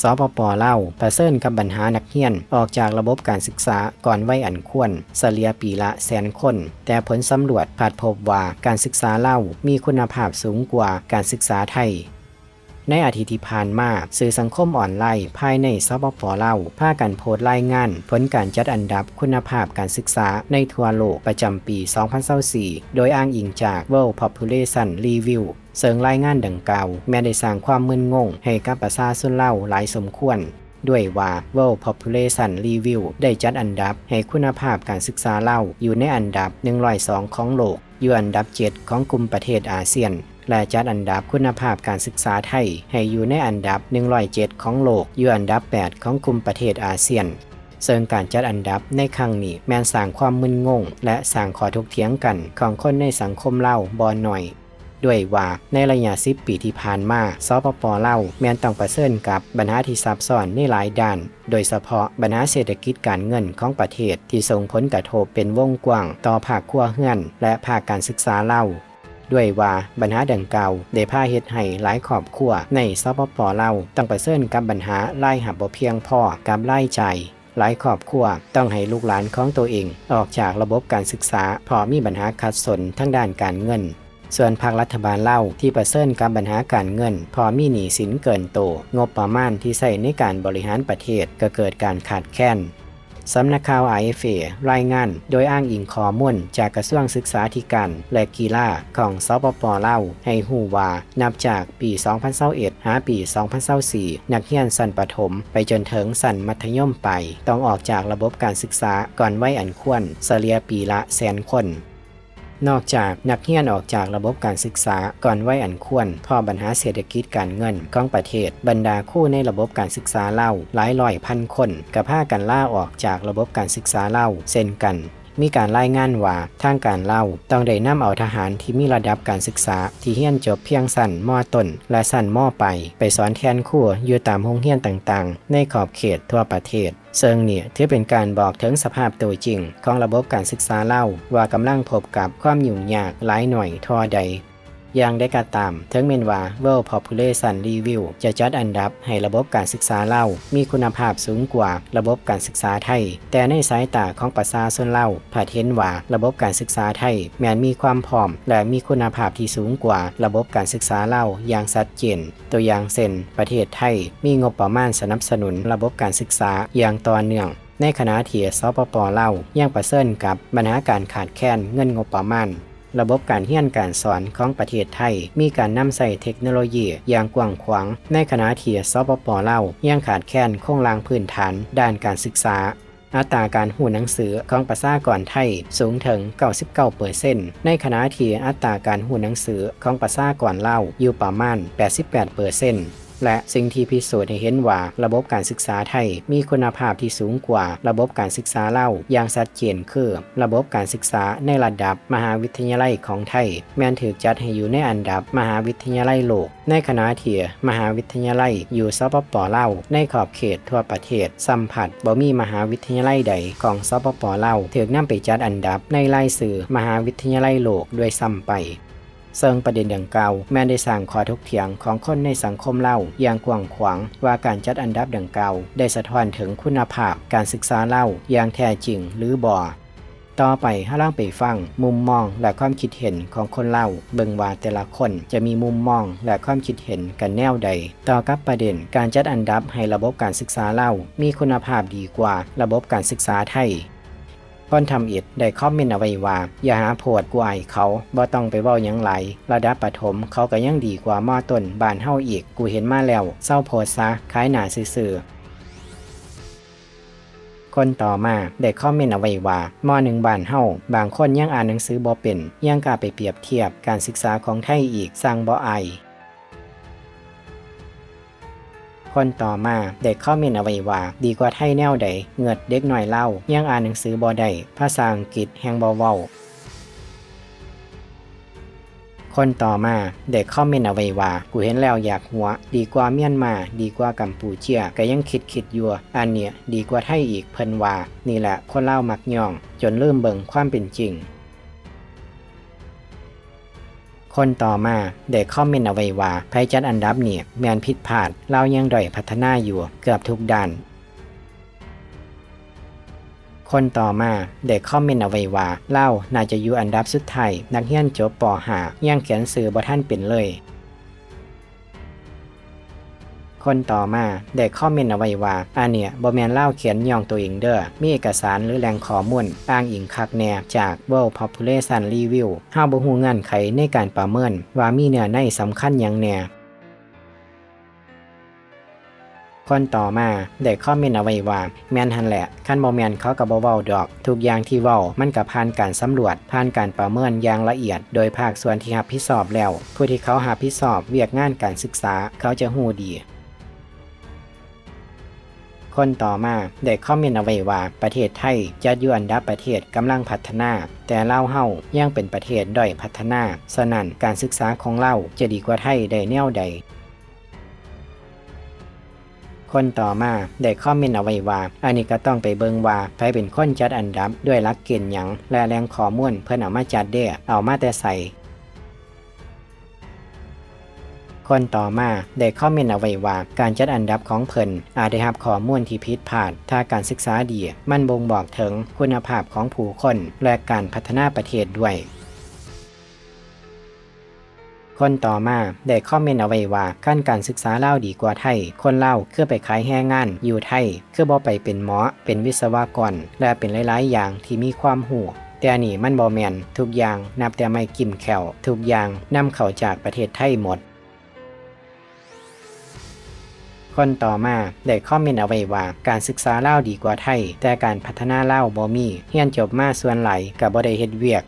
ສປປ ລາວ ປະເຊີນກັບບັນຫານັກຮຽນອອກຈາກລະບົບການສຶກສາກ່ອນໄວອັນຄວນ ສະເລ່ຍປີລະແສນຄົນ, ແຕ່ຜົນສຳຫຼວດພັດພົບວ່າການສຶກສາລາວມີຄຸນນະພາບສູງກວ່າການສຶກສາໄທ. ໃນອາທິດທີ່ຜ່ານມາ, ສື່ສັງຄົມອອນລາຍພາຍໃນ ສປປ ລາວ ພາກັນໂພສລາຍງານຜົນການຈັດອັນດັບຄຸນນະພາບການສຶກສາໃນທົ່ວໂລກປະຈຳປີສອງພັນຊາວສີ່ ໂດຍອ້າງອີງຈາກ World Population Review ເຊິ່ງລາຍງານດັ່ງກ່າວແມ່ນໄດ້ສ້າງຄວາມມຶນງົງໃຫ້ກັບປະຊາຊົນລາວຫຼາຍສົມຄວນ, ດ້ວຍວ່າ World Population Review ໄດ້ຈັດອັນດັບໃຫ້ຄຸນນະພາບການສຶກສາລາວຢູ່ໃນອັນດັບໜຶ່ງຮ້ອຍສອງຂອງໂລກ, ຢູ່ອັນດັບເຈັດຂອງກຸ່ມປະເທດອາຊຽນ ແລະ ຈັດອັນດັບຄຸນນະພາບການສຶກສາໄທໃຫ້ຢູ່ໃນອັນດັບໜຶ່ງຮ້ອຍເຈັດຂອງໂລກ, ຢູ່ອັນດັບແປດຂອງກຸ່ມປະເທດອາຊຽນ. ເຊິ່ງການຈັດອັນດັບໃນຄັ້ງນີ້ແມ່ນສ້າງຄວາມມຶນງົງ ແລະ ສ້າງຂໍ້ຖົກຖຽງກັນຂອງຄົນໃນສັງຄົມລາວບໍ່ໜ້ອຍ. ດ້ວຍວ່າໃນໄລຍະສິບປີທີ່ຜ່ານມາ, ສປປ ລາວ ແມ່ນຕ້ອງປະເຊີນກັບບັນຫາທີ່ຊັບຊ້ອນໃນຫຼາຍດ້ານ, ໂດຍສະເພາະບັນຫາເສດຖະກິດການເງິນຂອງປະເທດທີ່ສົ່ງຜົນກະທົບເປັນວົງກວ້າງຕໍ່ພາກຄົວເຮືອນ ແລະ ພາກການສຶກສາລາວ. ດ້ວຍວ່າບັນຫາດັ່ງກ່າວໄດ້ພາເຮັດໃຫ້ຫຼາຍຄອບຄົວໃນ ສປປ ລາວ ຕ້ອງປະເຊີນກັບບັນຫາລາຍຮັບບໍ່ພຽງພໍກັບລາຍຈ່າຍ. ຫຼາຍຄອບຄົວຕ້ອງໃຫ້ລູກຫຼານຂອງໂຕເອງອອກຈາກລະບົບການສຶກສາ ເພາະມີບັນຫາຂັດສົນທາງດ້ານການເງິນ. ສ່ວນພັກລັດຖະບານລາວທີ່ປະເຊີນກັບບັນຫາການເງິນ ເພາະມີໜີ້ສິນເກີນໂຕ, ງົບປະມານທີ່ໃຊ້ໃນການບໍລິຫານປະເທດກໍເກີດການຂາດແຄນ. ສຳນັກຂ່າວ RFA ລາຍງານໂດຍອ້າງອີງຂໍ້ມູນຈາກກະຊວງສຶກສາທິການ ແລະ ກິລາຂອງ ສປປ ລາວ ໃຫ້ຮູ້ວ່າ ນັບຈາກປີສອງພັນຊາວເອັດ ຫາປີສອງພັນຊາວສີ່ ນັກຮຽນຊັ້ນປະຖົມໄປຈົນເຖິງຊັ້ນມັດທະຍົມປາຍ ຕ້ອງອອກຈາກລະບົບການສຶກສາກ່ອນໄວອັນຄວນ ສະເລ່ຍປີລະແສນຄົນ. ນອກຈາກນັກຮຽນອອກຈາກລະບົບການສຶກສາກ່ອນໄວອັນຄວນ ເພາະບັນຫາເສດຖະກິດການເງິນຂອງປະເທດ, ບັນດາຄູໃນລະບົບການສຶກສາລາວຫຼາຍຮ້ອຍພັນຄົນ ກໍພາກັນລາອອກຈາກລະບົບການສຶກສາລາວເຊັ່ນກັນ. ມີການລາຍງານວ່າ ທາງການລາວຕ້ອງໄດ້ນຳເອົາທະຫານທີ່ມີລະດັບການສຶກສາທີ່ຮຽນຈົບພຽງຊັ້ນ ມ.ຕົ້ນ ແລະ ຊັ້ນ ມ.ປາຍ ໄປສອນແທນຄູຢູ່ຕາມໂຮງຮຽນຕ່າງໆໃນຂອບເຂດທົ່ວປະເທດ. ເຊິ່ງນີ້ຖືເປັນການບອກເຖິງສະພາບໂຕຈິງຂອງລະບົບການສຶກສາລາວ ວ່າກຳລັງພົບກັບຄວາມຫຍຸ້ງຍາກຫຼາຍໜ້ອຍທໍ່ໃດ. ຢ່າງໃດກໍຕາມ, ເຖິງແມ່ນວ່າ World Population Review ຈະຈັດອັນດັບໃຫ້ລະບົບການສຶກສາລາວມີຄຸນນະພາບສູງກວ່າລະບົບການສຶກສາໄທ, ແຕ່ໃນສາຍຕາຂອງປະຊາຊົນລາວ ພັດເຫັນວ່າລະບົບການສຶກສາໄທແມ່ນມີຄວາມພ້ອມ ແລະ ມີຄຸນນະພາບທີ່ສູງກວ່າລະບົບການສຶກສາລາວຢ່າງຊັດເຈນ. ຕົວຢ່າງເຊັ່ນ, ປະເທດໄທມີງົບປະມານສະໜັບສະໜູນລະບົບການສຶກສາຢ່າງຕໍ່ເນື່ອງ, ໃນຂະນະທີ່ ສປປ ລາວ ຍັງປະເຊີນກັບບັນຫາການຂາດແຄນເງິນງົບປະມານ. ລະບົບການຮຽນການສອນຂອງປະເທດໄທມີການນຳໃຊ້ເທັກໂນໂລຢີຢ່າງກວ້າງຂວາງ, ໃນຂະນະທີ່ ສປປ ລາວ ຍັງຂາດແຄນໂຄງລ່າງພື້ນຖານດ້ານການສຶກສາ. ອັດຕາການຮູ້ໜັງສືຂອງປະຊາກອນໄທສູງເຖິງເກົ້າສິບເກົ້າເປີເຊັນ, ໃນຂະນະທີ່ອັດຕາການຮູ້ໜັງສືຂອງປະຊາກອນລາວຢູ່ປະມານແປດສິບແປດເປີເຊັນ ແລະ ສິ່ງທີ່ພິສູດໃຫ້ເຫັນວ່າລະບົບການສຶກສາໄທມີຄຸນນະພາບທີ່ສູງກວ່າລະບົບການສຶກສາລາວຢ່າງຊັດເຈນຄື ລະບົບການສຶກສາໃນລະດັບມະຫາວິທະຍາໄລຂອງໄທແມ່ນຖືກຈັດໃຫ້ຢູ່ໃນອັນດັບມະຫາວິທະຍາໄລໂລກ. ໃນຂະນະທີ່ມະຫາວິທະຍາໄລຢູ່ ສປປ ລາວ ໃນຂອບເຂດທົ່ວປະເທດ ສ່ຳພັດບໍ່ມີມະຫາວິທະຍາໄລໃດຂອງ ສປປ ລາວ ຖືກນຳໄປຈັດອັນດັບໃນລາຍຊື່ມະຫາວິທະຍາໄລໂລກດ້ວຍຊ້ຳໄປ. ເຊິ່ງປະເດັນດັ່ງກ່າວແມ່ນໄດ້ສ້າງຂໍ້ຖົກຖຽງຂອງຄົນໃນສັງຄົມລາວຢ່າງກວ້າງຂວາງ ວ່າການຈັດອັນດັບດັ່ງກ່າວໄດ້ສະທ້ອນເຖິງຄຸນນະພາບການສຶກສາລາວຢ່າງແທ້ຈິງຫຼືບໍ່. ຕໍ່ໄປເຮົາລອງໄປຟັງມຸມມອງ ແລະ ຄວາມຄິດເຫັນຂອງຄົນລາວ ເບິ່ງວ່າແຕ່ລະຄົນຈະມີມຸມມອງ ແລະ ຄວາມຄິດເຫັນກັນແນວໃດ ຕໍ່ກັບປະເດັນການຈັດອັນດັບໃຫ້ລະບົບການສຶກສາລາວມີຄຸນນະພາບດີກວ່າລະບົບການສຶກສາໄທ. ຄົນທຳອິດໄດ້ຄອມເມັນເອົາໄວ້ວ່າ, ຢ່າຫາໂພດ, ກູອາຍເຂົາ, ບໍ່ຕ້ອງໄປເວົ້າຫຍັງຫຼາຍ, ລະດັບປະຖົມເຂົາກໍຍັງດີກວ່າ ມ.ຕົ້ນ ບ້ານເຮົາອີກ, ກູເຫັນມາແລ້ວ, ເຊົາໂພດຊະ, ຂາຍໜ້າຊື່ໆ. ຄົນຕໍ່ມາໄດ້ຄອມເມັນເອົາໄວ້ວ່າ, ມ.ໜຶ່ງ ບ້ານເຮົາ ບາງຄົນຍັງອ່ານໜັງສືບໍ່ເປັນ, ຍັງກ້າໄປປຽບທຽບການສຶກສາຂອງໄທອີກ, ຊ່າງບໍ່ອາຍ. ຄົນຕໍ່ມາໄດ້ຄອມເມັນເອົາໄວ້ວ່າ, ດີກວ່າໄທແນວໃດ, ເງິດ, ເດັກນ້ອຍລາວຍັງອ່ານໜັງສືບໍ່ໄດ້, ພາສາອັງກິດແຮ່ງບໍ່ເວົ້າ. ຄົນຕໍ່ມາໄດ້ຄອມເມັນເອົາໄວ້ວ່າ, ກູເຫັນແລ້ວຢາກຫົວ, ດີກວ່າມຽນມາ, ດີກວ່າກຳປູເຈຍ, ກະຍັງຄິດໆຢູ່, ອັນນີ້ດີກວ່າໄທອີກ, ເພິ່ນວ່າ. ນີ້ແຫຼະຄົນລາວມັກຍ້ອງ ຈົນລືມເບິ່ງຄວາມເປັນຈິງ. ຄົນຕໍ່ມາໄດ້ຄອມເມັນເອົາໄວ້ວ່າ ໃຜຈັດອັນດັບນີ້ແມ່ນຜິດພາດ, ລາວຍັງດ້ອຍພັດທະນາຢູ່ເກືອບທຸກດ້ານ. ຄົນຕໍ່ມາໄດ້ຄອມເມັນເອົາໄວ້ວ່າ ລາວໜ້າຈະຢູ່ອັນດັບສຸດທ້າຍ, ນັກຮຽນຈົບ ປໍຫ້າ ຍັງຂຽນຊື່ບໍ່ທັນເປັນເລີຍ. ຄົນຕໍ່ມາໄດ້ຄອມເມັນເອົາໄວ້ວ່າ ອັນເນີ້ຍບໍ່ແມ່ນລາວຂຽນຍ້ອງໂຕເອງເດີ້, ມີເອກະສານ ຫຼື ແຫຼ່ງຂໍ້ມູນອ້າງອີງຄັກແນ່ຈາກ World Population Review. ເຮົາບໍ່ຮູ້ເງື່ອນໄຂໃນການປະເມີນວ່າມີເນື້ອໃນສຳຄັນຫຍັງແນ່. ຄົນຕໍ່ມາໄດ້ຄອມເມັນເອົາໄວ້ວ່າ ແມ່ນຫັ້ນແຫຼະ, ຄັນບໍ່ແມ່ນເຂົາກໍບໍ່ເວົ້າດອກ. ທຸກຢ່າງທີ່ເວົ້າມັນກໍຜ່ານການສຳຫຼວດ, ຜ່ານການປະເມີນຢ່າງລະອຽດໂດຍພາກສ່ວນທີ່ຮັບຜິດຊອບແລ້ວ. ຜູ້ທີ່ເຂົາຮັບຜິດຊອບວຽກງານການສຶກສາ ເຂົາຈະຮູ້ດີ. ຄົນຕໍ່ມາໄດ້ຄອມເມັນເອົາໄວ້ວ່າ ປະເທດໄທຈັດຢູ່ອັນດັບປະເທດກຳລັງພັດທະນາ, ແຕ່ລາວເຮົາຍັງເປັນປະເທດດ້ອຍພັດທະນາ, ສະນັ້ນການສຶກສາຂອງລາວຈະດີກວ່າໄທໄດ້ແນວໃດ? ຄົນຕໍ່ມາໄດ້ຄອມເມັນເອົາໄວ້ວ່າ ອັນນີ້ກໍຕ້ອງໄປເບິ່ງວ່າໃຜເປັນຄົນຈັດອັນດັບ, ດ້ວຍຫຼັກເກນຫຍັງ ແລະ ແຫຼ່ງຂໍ້ມູນເພິ່ນເອົາມາຈັດເດ້, ເອົາມາແຕ່ໃສ? ຄົນຕໍ່ມາໄດ້ຄອມເມັນເອົາໄວ້ວ່າ ການຈັດອັນດັບຂອງເພິ່ນອາດໄດ້ຮັບຂໍ້ມູນທີ່ຜິດພາດ. ຖ້າການສຶກສາດີ, ມັນບົ່ງບອກເຖິງຄຸນນະພາບຂອງຜູ້ຄົນ ແລະ ການພັດທະນາປະເທດດ້ວຍ. ຄົນຕໍ່ມາໄດ້ຄອມເມັນເອົາໄວ້ວ່າ ຄັນການສຶກສາລາວດີກວ່າໄທ, ຄົນລາວຄືໄປຂາຍແຮງງານຢູ່ໄທ, ຄືບໍ່ໄປເປັນໝໍ, ເປັນວິສະວະກອນ ແລະ ເປັນຫຼາຍໆຢ່າງທີ່ມີຄວາມຮູ້. ແຕ່ນີ້ມັນບໍ່ແມ່ນ, ທຸກຢ່າງນັບແຕ່ໄມ້ກິ້ມແຂ້ວ, ທຸກຢ່າງນຳເຂົ້າຈາກປະເທດໄທໝົດ. ຄົນຕໍ່ມາໄດ້ຄອມເມັນເອົາໄວ້ວ່າ ການສຶກສາລາວດີກວ່າໄທ, ແຕ່ການພັດທະນາລາວບໍ່ມີ, ຮຽນຈົບມາສ່ວນຫຼາຍກໍບໍ່ໄດ້ເຮັດວຽກ.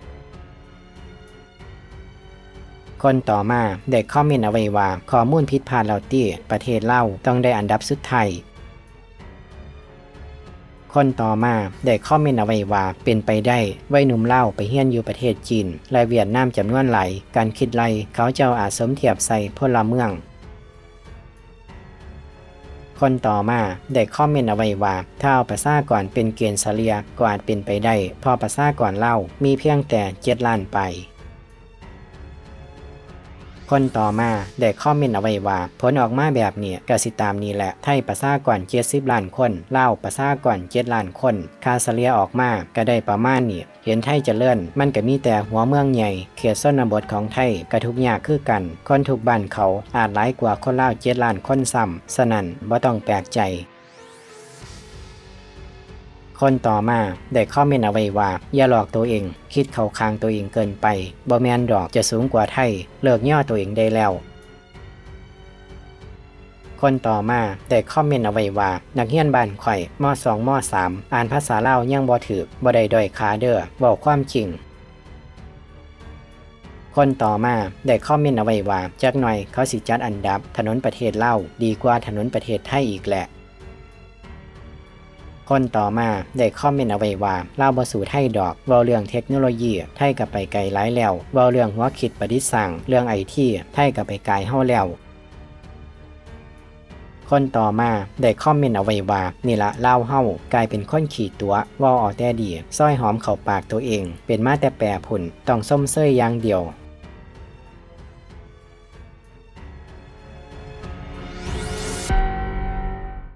ຄົນຕໍ່ມາໄດ້ຄອມເມັນເອົາໄວ້ວ່າ ຂໍ້ມູນຜິດພາດແລ້ວຕິ, ປະເທດລາວຕ້ອງໄດ້ອັນດັບສຸດທ້າຍ. ຄົນຕໍ່ມາໄດ້ຄອມເມັນເອົາໄວ້ວ່າ ເປັນໄປໄດ້ ໄວໜຸ່ມລາວໄປຮຽນຢູ່ປະເທດຈີນ ແລະ ຫວຽດນາມຈຳນວນຫຼາຍ, ການຄິດໄລ່ເຂົາເຈົ້າອາດສົມທຽບໃສ່ພົນລະເມືອງ. ຄົນຕໍ່ມາໄດ້ຄອມເມັນເອົາໄວ້ວ່າ ຖ້າເອົາປະຊາກອນເປັນເກນສະເລ່ຍກໍອາດເປັນໄປໄດ້ ເພາະປະຊາກອນລາວມີພຽງແຕ່ເຈັດລ້ານປາຍ. ຄົນຕໍ່ມາໄດ້ຄອມເມັນເອົາໄວ້ວ່າ ຜົນອອກມາແບບນີ້ກໍຊິຕາມນີ້ແຫຼະ, ໄທປະຊາກອນເຈັດສິບລ້ານຄົນ, ລາວປະຊາກອນເຈັດລ້ານຄົນ, ຄ່າສະເລ່ຍອອກມາກໍໄດ້ປະມານນີ້. ເຫັນໄທຈະເລີນ ມັນກໍມີແຕ່ຫົວເມືອງໃຫຍ່, ເຂດຊົນນະບົດຂອງໄທກໍທຸກຍາກຄືກັນ, ຄົນທຸກບ້ານເຂົາອາດຫຼາຍກວ່າຄົນລາວເຈັດລ້ານຄົນຊ້ຳ, ສະນັ້ນບໍ່ຕ້ອງແປກໃຈ. ຄົນຕໍ່ມາໄດ້ຄອມເມັນເອົາໄວ້ວ່າ ຢ່າຫຼອກໂຕເອງ, ຄິດເຂົ້າຂ້າງໂຕເອງເກີນໄປ, ບໍ່ແມ່ນດອກຈະສູງກວ່າໄທ, ເລີກຍໍໂຕເອງໄດ້ແລ້ວ. ຄົນຕໍ່ມາໄດ້ຄອມເມັນເອົາໄວ້ວ່າ ນັກຮຽນບ້ານຂ້ອຍ ມໍສອງ ມໍສາມ ອ່ານພາສາລາວຍັງບໍ່ຖືກ, ບໍ່ໄດ້ດ້ອຍຄ່າເດີ້, ເວົ້າຄວາມຈິງ. ຄົນຕໍ່ມາໄດ້ຄອມເມັນເອົາໄວ້ວ່າ ຈັກໜ່ອຍເຂົາຊິຈັດອັນດັບຖະໜົນປະເທດລາວດີກວ່າຖະໜົນປະເທດໄທອີກແຫຼະ. ຄົນຕໍ່ມາໄດ້ຄອມເມັນເອົາໄວ້ວ່າ ລາວບໍ່ສູ້ໄທດອກ, ເວົ້າເລື່ອງເທັກໂນໂລຢີ ໄທກໍໄປໄກຫຼາຍແລ້ວ, ເວົ້າເລື່ອງຫົວຄິດປະດິດສ້າງ, ເລື່ອງໄອທີ ໄທກໍໄປກາຍເຮົາແລ້ວ. ຄົນຕໍ່ມາໄດ້ຄອມເມັນເອົາໄວ້ວ່າ ນີ້ລະລາວເຮົາກາຍເປັນຄົນຂີ້ຕົວະ, ເວົ້າເອົາແຕ່ດີ, ຊອຍຫອມເຂົ້າປາກໂຕເອງ, ເປັນມາແຕ່ແປພຸ້ນ, ຕ້ອງຊົມເຊີຍຢ່າງດຽວ,